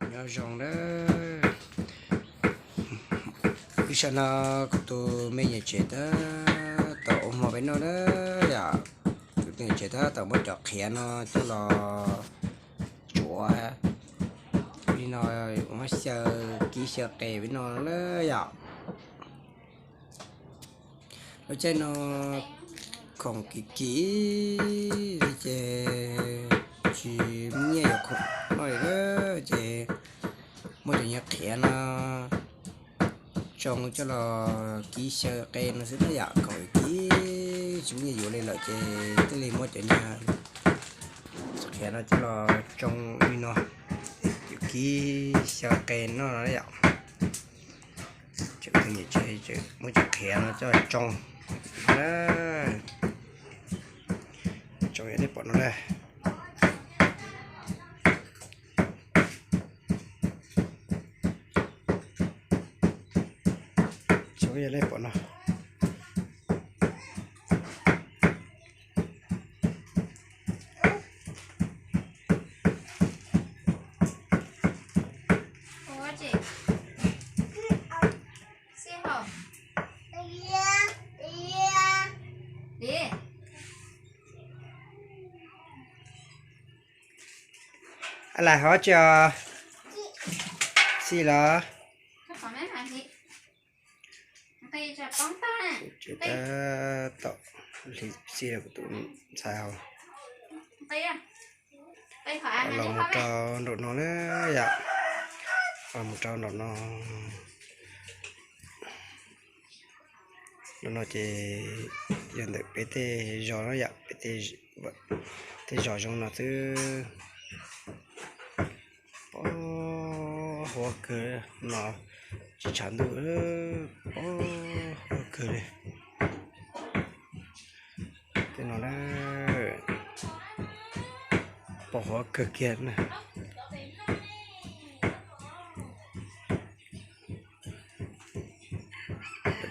Nyob zoo na, ib sij no kuv tus me nyuam tsev tab tom ua hmo peb noj na yom. Kuv tus me nyuam tsev tab tom muab cov qhiav no coj los tsuav li no, muab xyaw kib xyaw qe peb noj na yom. Lub caij no khoom kim kim li ces tsis muaj nyiaj yuav khoom noj li na, ces muab cov nyuag qhiav no tsoo coj los kib xyaw qe no xwb na yom. Khoom kim kim tsis muaj nyiaj yuav li lawm ces thiaj li muab cov nyuag qhiav no coj los tsoo li no, yuav kib xyaw qe noj no yom. Tseem tus niam tsev tseem muab cov qhiav no coj los tsoo na, tsoo yam nej pom no na. Tsoo yam nej pom no. Ab, lam hov tsi os? Xij los? Tseem tab tom hliv xij rau kuv tus ntxhais hauv. Los mus rau nraum no na yom. Los mus rau nraum no. Nraum no ces yog ntawm peb tej zos no yom, peb tej zos zoo no xwb. Pom huab kawg no, tsis tshav ntuj, pom huab kawg li. Tej no na, pom huab kawg kiag na.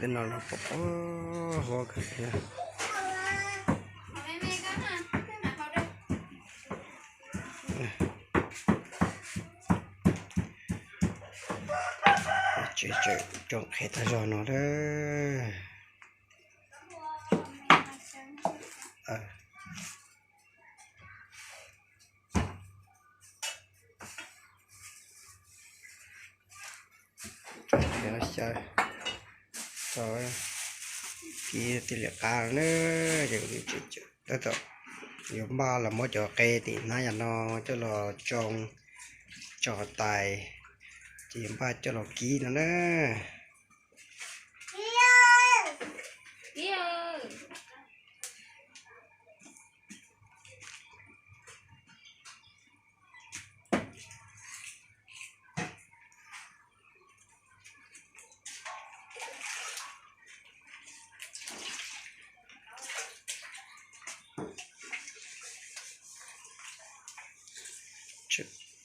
Tej no los pom huab kawg kiag. Tsev tseem tsoo qhiav tag zog no lawm. Tsoo qhiav no xyaw tso, kib tij liam qab na, ces tab tom yuav npaj los muab cov qe tim hnab yam no coj los tsoo tso tais, ces yuav npaj coj los kib no na.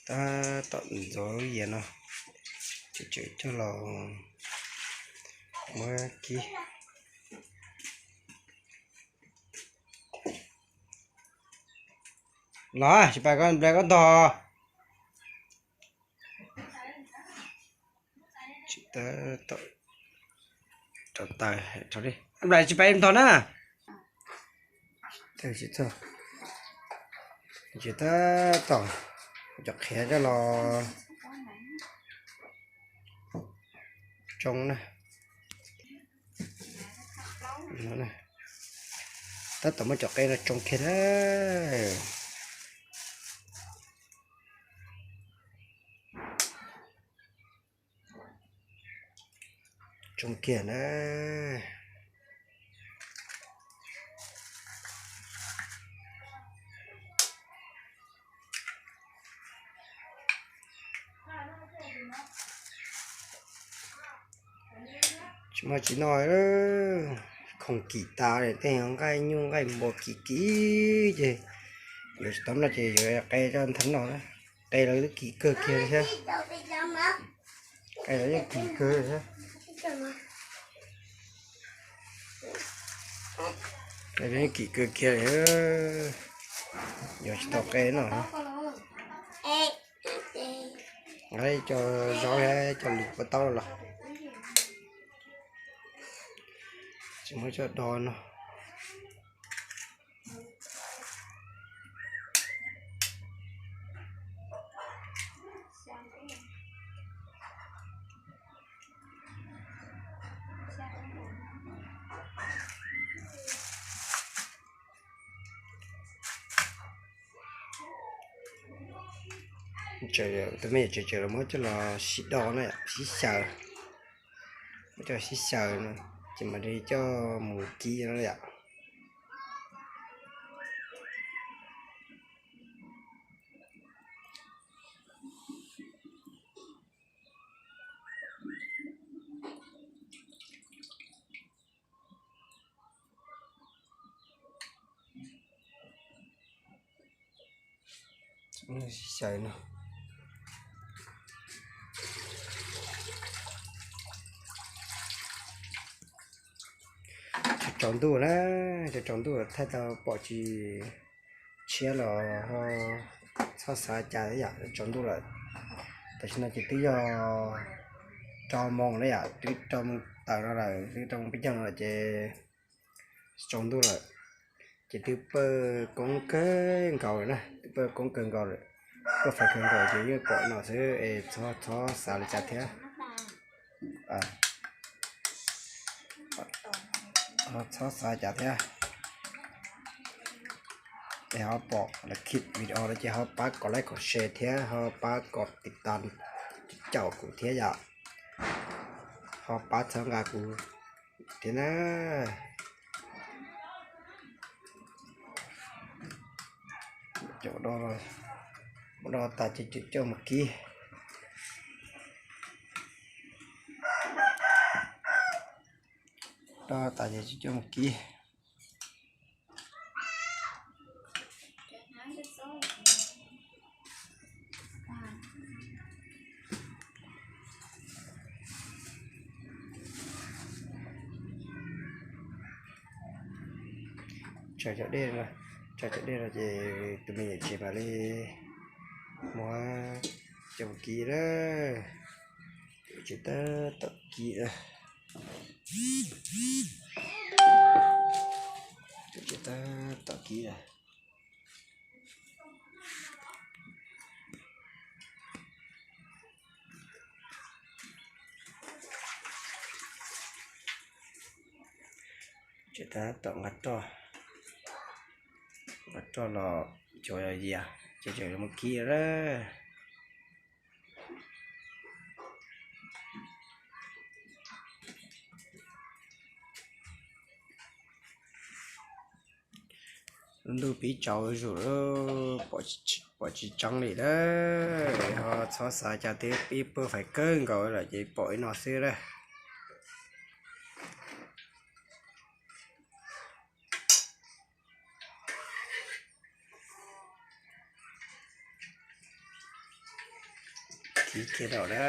Tab tom ntxuav lub yias no, tseem coj los muab kib. Los tsis pais koj nplai koj ntog. Tsis tab tom rau taws, nplai tsis pais ntog na. Tsis tab tom cov qhiav coj los tsoo na. Tab tom muab cov qe no tsoo kiag na. Tsoo kiag na. Tsis muaj tsis noj, khoom kim tas li, tej nqaij nyuj nqaij npua kim kim ces yuav tsis tau noj ces yuav qe coj nthav noj na. Qe los twb kim kawg kiag li thiab. Qe los yeej kim kawg thiab. Qe los yeej kim kawg kiag li, yuav tsis tau qe noj. Cov zaub thiab cov lwm pob taub los tsis muab coj do no. Tus me tseem tseem los muab coj los sib do na, sib xyaw, muab coj sib xyaw no, ces mam li coj mus kib no yom. Xyaw no, tsaus ntuj na, tsaus ntuj thaij tau pom tsis tshiab los ho txhob xav cas yom, tsaus ntuj lawm. Tam sim no ces twb yog rau moos na yom, twb rau moos tawm no lawm, twb rau moos peb caug no lawm ces tsaus ntuj lawm, ces twb pawj koob kawg nkaus lawm na, twb pawj koob kawg nkaus lawm. Pawj fais kawg nkaus ces yeej pom no xwb es txhob xav li cas thiab. Txhob xav cas thiab. Es ho pom lawv clip video no ces ho pab kom like kom share thiab ho pab kom tiv tas caum kuv thiab yom. Ho pab txhawb nqa kuv thiab na. Cov do, do tas ces coj mus kib. Do tas ces coj mus kib. Tsaws cov dej, tsaws cov dej no ces tus me nyuam tsev mam li muab coj mus kib na. Tsev tab tom kib, tsev tab tom kib. Tsev tab tom nqa roj, nqa roj los cov yias ces tseem mus kib lawm. Lub ntuj pib tsaus zuj zus, pom tsis tseeb li lawm. Ho txhob xav cas, twb pib pawj fais kawg nkaus lawm ces pom ib no xwb lawm. Kib kiag lawm na.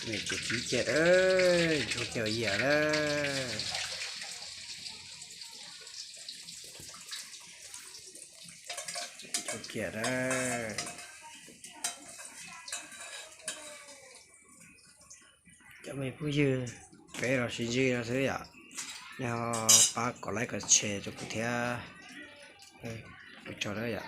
Nws tseem kib kiag, nchuav kiag yias na. Nchuav kiag na. Cov me phooj ywg, peb los sib ntsib no xwb yom. Nej ho pab kom like kom share rau kuv thiab. Ua tsaug na yom.